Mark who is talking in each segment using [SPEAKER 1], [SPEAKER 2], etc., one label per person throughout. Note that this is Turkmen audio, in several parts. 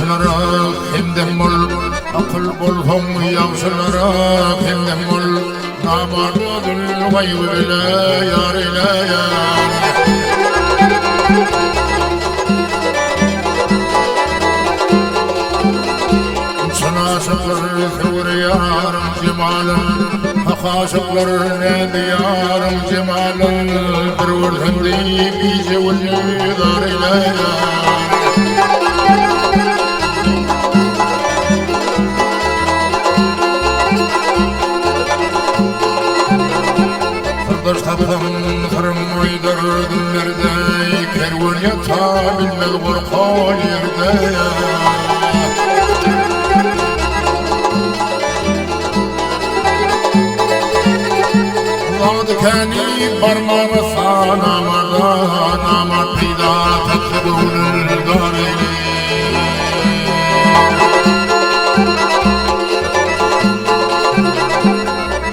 [SPEAKER 1] Ýagşylara hemdem bol, Akyl bolsaň ýagşylara hemdem bol, Namart özün gaýgy bile ýar ile ýar. Çyn aşyklar söwer ýaryň jemalyn, Hak aşyklar näzi ýaryň jemalyn, Bir görsem diýip gije-gündiz zar ile ýar. Syrdaş tapsam syrym aýdar dillerde, Kerwen ýata bilmez gorkan ýerde. Zady käni barmaga sanamada, Namart peýda tapsa göwnül dar eýleýin.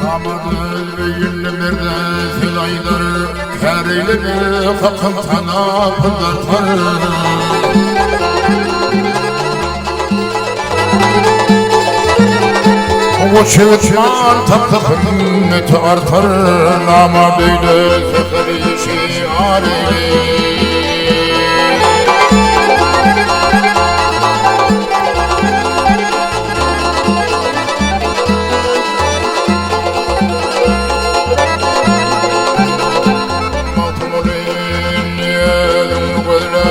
[SPEAKER 1] Namart öz öýünde merde söz aýdar, Kär eýleme kakam tanapyn dartar. Goç ýigit mal tapsa hümmeti artar, Nama beýle sözleri şiar eýleýin. Magtymguly indi özüňi gözle,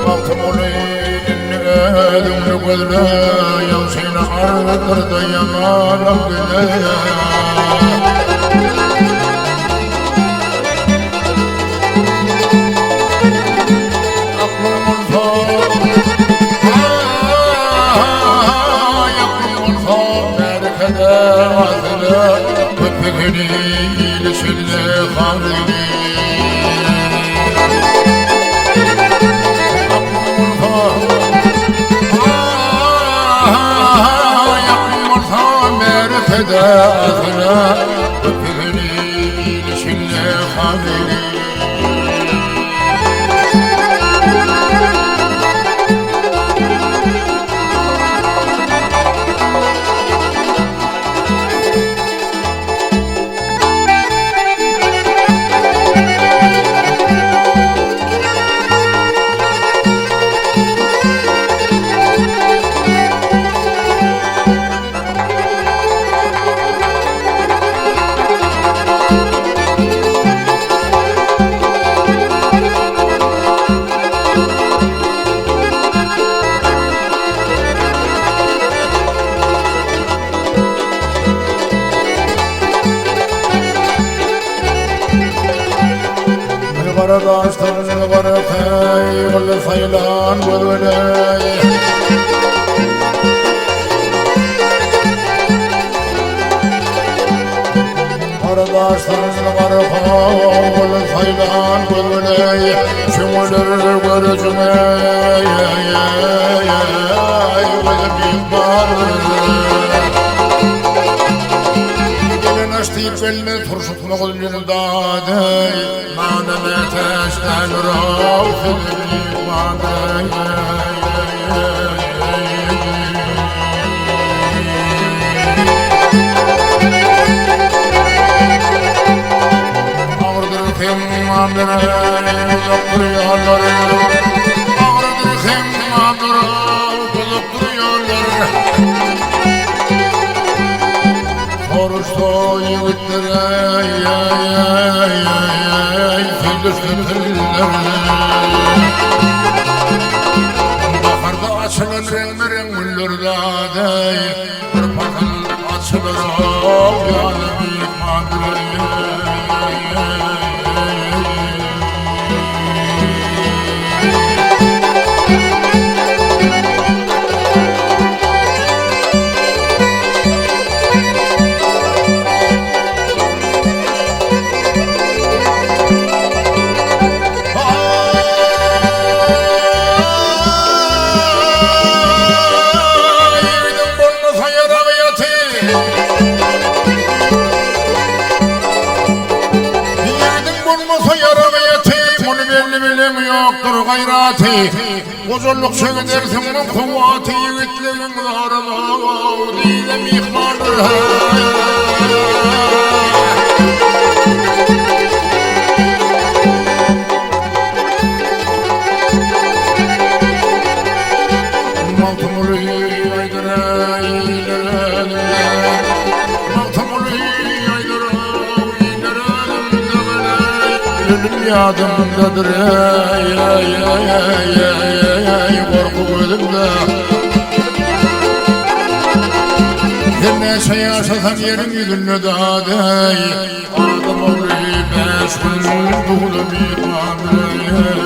[SPEAKER 1] Magtymguly indi özüňi gözle, Ýagşyny artdyr-da ýamanam gözle. Aklyň bolsa, aý, aklyň bolsa, märekede asyla, Köpügini il içinde har eýle. Aklyň bolsa, aý, aklyň bolsa, märekede asyla, Köpügini il içinde har eýle. Gara daşdan gara kaý, saýlan gözgeleý. Gara daşdan gara kaý, saýlan gözgeleý. Çöňeler görejime, gözüm bar. Gelen aş diýip gelmez turşutma gül ýylda Nana mätäç däl raw Agyrdyr hemmandyr uzakdyr ýollar Agyrdyr hemmandyr uzakdyr ýollar Soruşsa ýigitler eý-eý-eý-eý, sözleşse piller. Baharda açylan reňbe-reň güller zat-eý, bir pasyl açylar-ow ýaly myhmandyr eý-eý-eý-eý. Elli bileň ýokdur gaýraty, Gojallyk çegidersiň müň kuwwaty, Ýigitligiň zoruna diýle myhmandyr. Magtymguly aýdyr ilere, Magtymguly aýdyr ilere, Ölüm ýadymdadyr eý, gorky gözümde. Sen näçe ýaşasaň ýeriň ýüzünde dady, Adam ogly bäş gün dugla myhmandyr.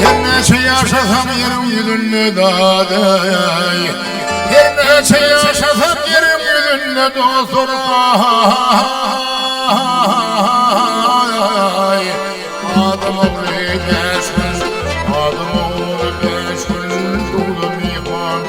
[SPEAKER 1] Her näçe ýaşasaň ýeriň ýüzünde dadaý Her näçe ýaşasaň ýeriň ýüzünde dostlar aý Adam ogly bäş gün Adam ogly bäş gün Dugda myhman